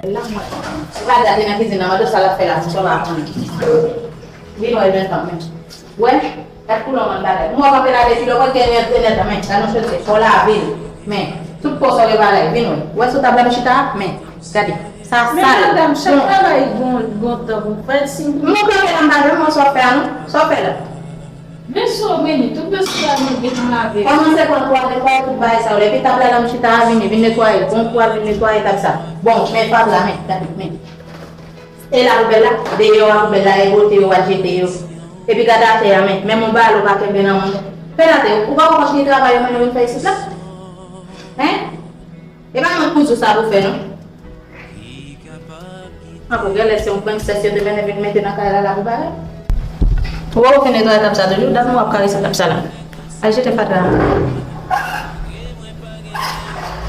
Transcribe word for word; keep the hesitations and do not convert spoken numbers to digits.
La, mwen. Ou ka gade nan kizin nan, mande sa l ap fè la, sa w pa konnen. Vin wè, men tanmen. Wè, gad koulè w ann bagay. Mwen w ap apel avè ti lòkòt gen nèt, nèt, men. Gad yon chete, fò w lave l. Men, tout po sa w gen bagay, vin wè. Wè sou tab la m chita a? Men, gade. Sa sal. Men madanm, chak travay gon, gon tan pou fè, si. Mwen kanpe la m pa jwenn mwen sa w ap fè a non. Sa w fè la? Vin sou w, Meni, tout vesi a nou gen pou lave. Kòmanse pran twalèt la, tout bagay sa yo. Epi tab la, la m chita a, vini, vin netwaye. Pran twal, vin netwaye tab sa. Bon, men fatra, men, gade, men. E lapoubèl la, deyò a poubèl la, e bote yo, al jete yo. Epi gade atè a, men, menm yon balo pa kenbe nan men w. Fè atè, ou pa konprann ki travay yo mennen w vin fè isit la? Hein? E pa mwen k pou di w sa pou fè, non. An pou genlè se yon prensès yo te mennen vin mete nan kay la la pou bagay. Ou pa pou fin netwaye tab sa toujou, dat mwen w ap karese tab sa la. Al jete fatra a.